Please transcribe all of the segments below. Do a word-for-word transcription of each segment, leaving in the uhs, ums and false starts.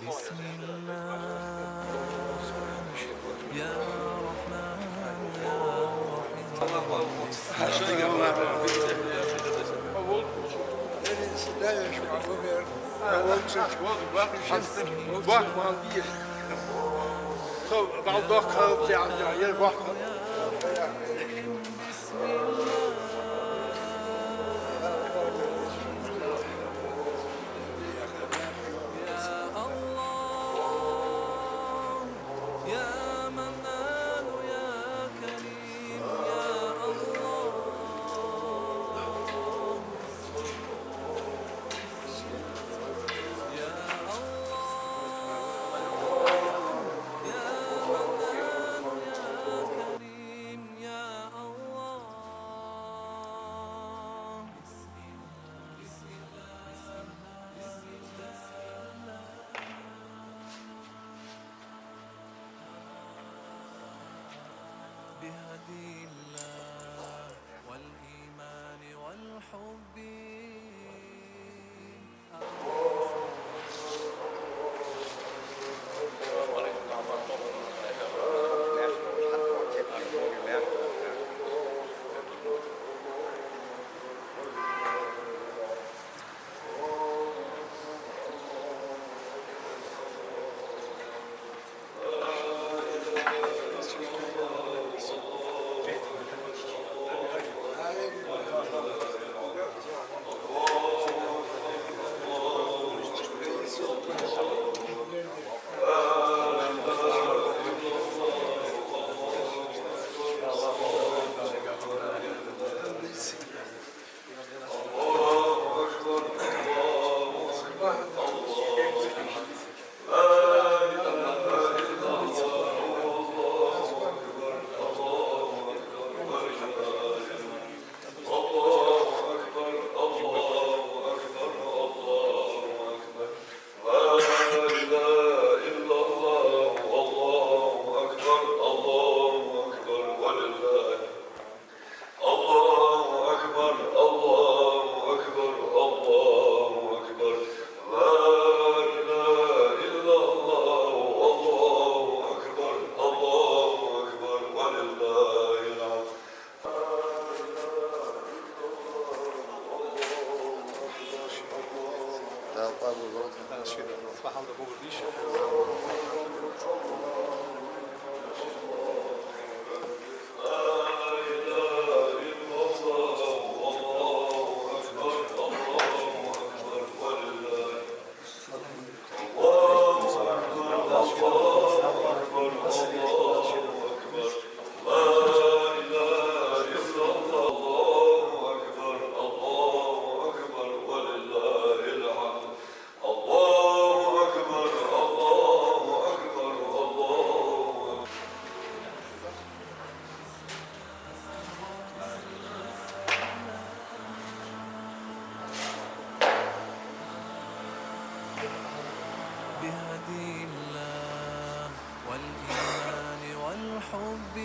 بسم الله. يا رحمن يا رحيم. بسم الله. يا الله، يا منان، يا كريم، يا الله. يا الله، يا منان، يا كريم، يا الله. بهدي الله والإيمان والحب. الله أكبر، الله أكبر، الله أكبر. لا إله إلا الله، الله أكبر، الله أكبر، ولله الحمد. الله أكبر، الله أكبر، الله أكبر. بهدي الله والإيمان والحب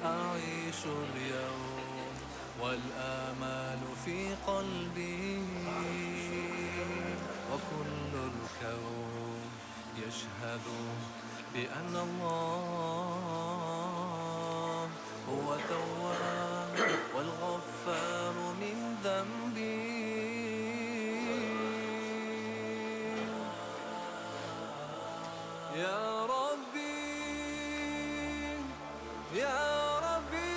أعيش اليوم، والآمال في قلبي، وكل الكون يشهد بأن الله هو التواب والغفار من ذنبي. يا ربي، يا ربي،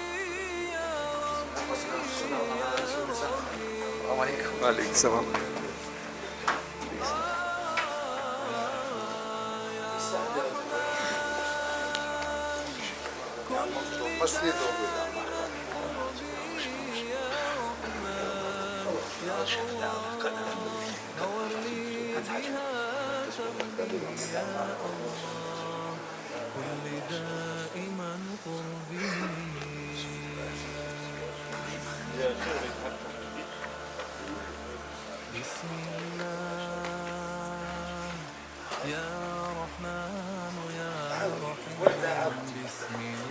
يا ربي، يا ربي. السلام عليكم. وعليكم السلام. كل دائما قربي. بسم الله، يا رحمن، يا رحيم، بسم الله.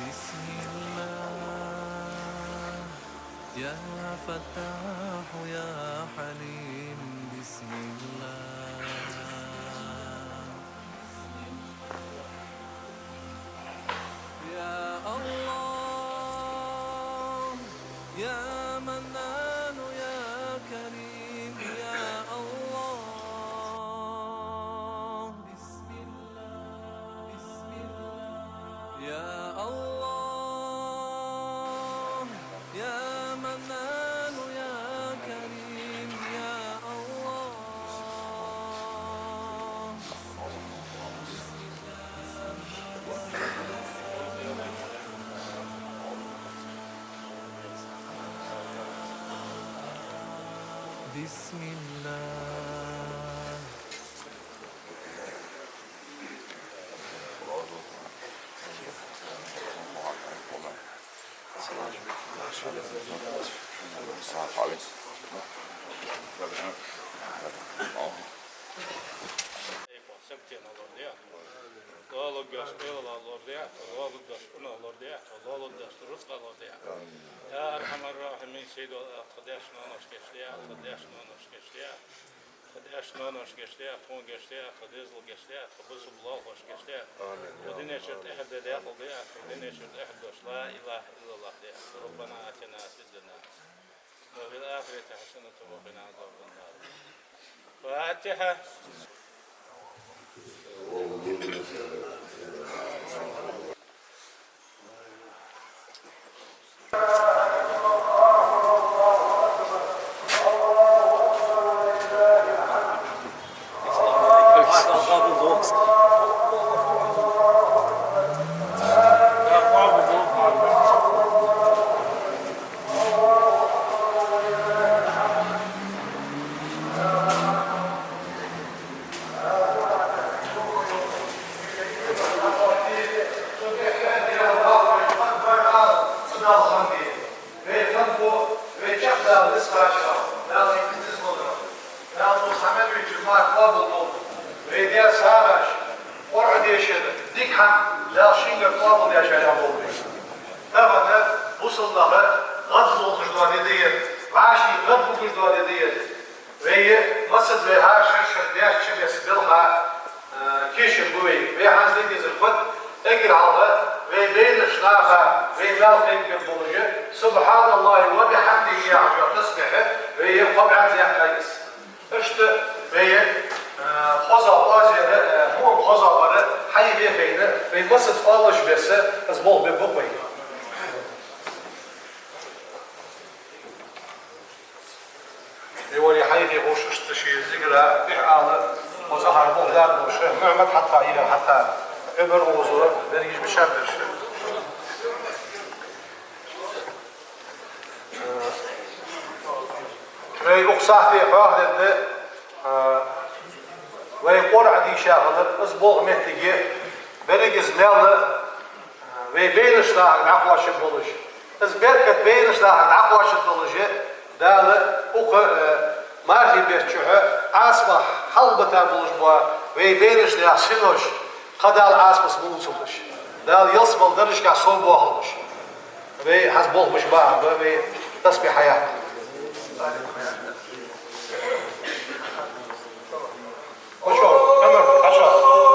بسم الله. يا فتاح يا حليم، بسم الله. يا الله، يا منان، يا كريم، يا الله. بسم الله، بسم الله. يا الله، يا منان، يا كريم، يا الله. بسم الله. Сагтена лорде. Лолугаш къелла лорде, лолугаш уна лорде, лолугаш рузкъа лорде. يا أرحم الراحمين, сий дола Ӏа, тха даьш-ноаношка гешт де, тха даьш-ноаношка гешт де. Тха даьш-ноаношка гешт де, тхона гешт де, тха дезала гешт де, тха бусалба лоалахошка гешт де. Амин. Тха дунен чура тӀехьа де декъала де, тха дунен чура тӀехьа дош ла илахӀа иллаллахӀ де. ربنا آتنا في الدنيا حسنة وفي الآخرة حسنة وقنا عذاب النار. الفاتحة. Вай ханбу, вай чакхдала дицкъача, Дала вай дицдизбалара, Дала цу хӀаман вича мара къоабал долда. Вай даь сагӀаш, Къуръан дешар, дика хӀама Дала шийгара къоабал деш а болба. Тахан бусалба нах гӀадболхаш дола ди да ер, вӀаший гӀадбугаш дола ди да ер. Вай массаза вай хӀара шера-шера даьча беса белха, э, кийча ба вай. Вай хӀанз дийцар фуд, эггара хьалха вай байнача наха вай маьл кхайкабеш болаш, سبحان الله وبحمده яхача тасбихьа вай кхо бӀаьзза яьккхай из. Иштта вай, э, хоза озера, э, хӀама хоза бар хьайбе хайна, вай массаза оалаш беса, из болх бергба вай. Эггара хьайбе ховш иштта ший зигара тӀехьа ала, хоза хӀара болх дар доша, Мухьаммад хьатта, Ира хьатта, Ӏумар озо, берригаш бешаб берша. Вай укх сахьте хьоахадергда, а, вай Къуръан дийша хилар, из болх моттиг, берригаш маьл, а, вай байнача нахага дӀакхоачаш болаш. Из беркат байнача нахага дӀакхоачаш долаш, Дала укх, а, мархий бетта чухь Ӏазапах хьалбита болаш бола вай байнача наьха синош, кхы Дала Ӏазапаца ма лувцалда уж. Дала ялсмален даржашка совбоахалда уж. Вай хӀанз болх беш бахьан ба, вай тасбихь хьаяккха. Хьо чӀоагӀа, Ӏумар, хьо чӀоагӀа.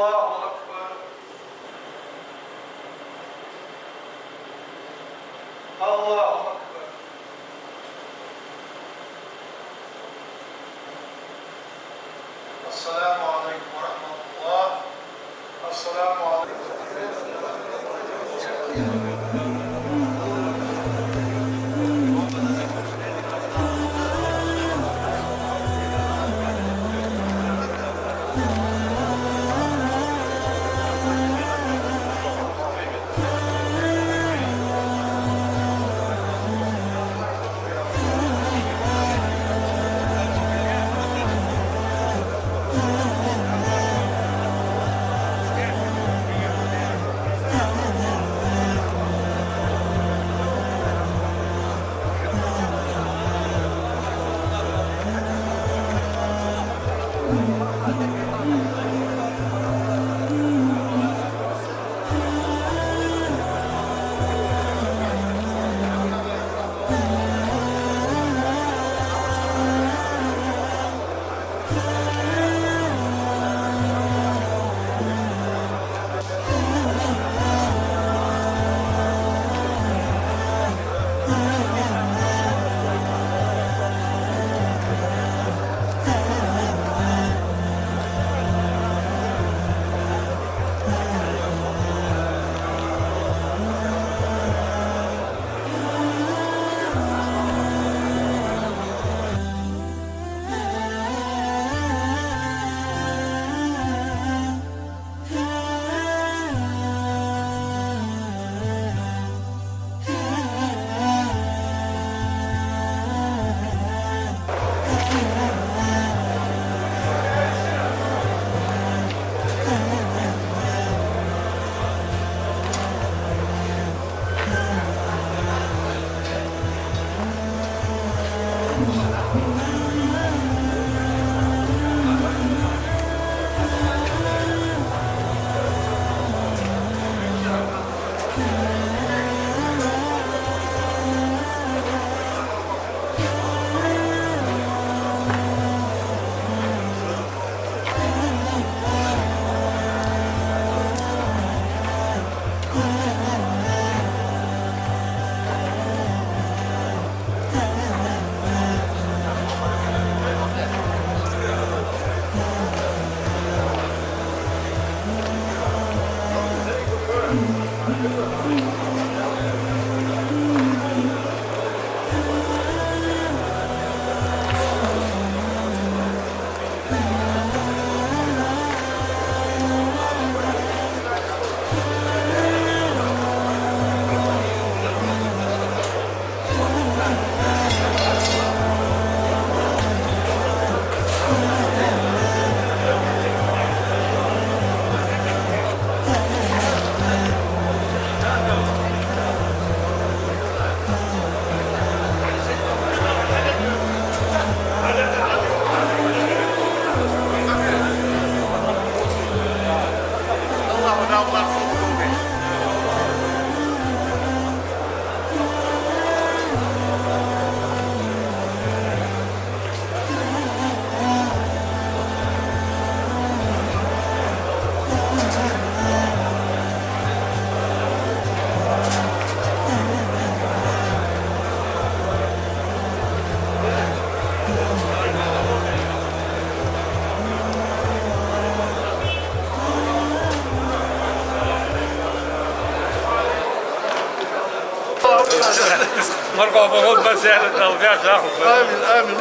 الله أكبر. الله أكبر. السلام عليكم ورحمة الله. السلام عليكم. Марго, Бог, Бог, Бог, Бог, Бог, Бог. آمين، آمين.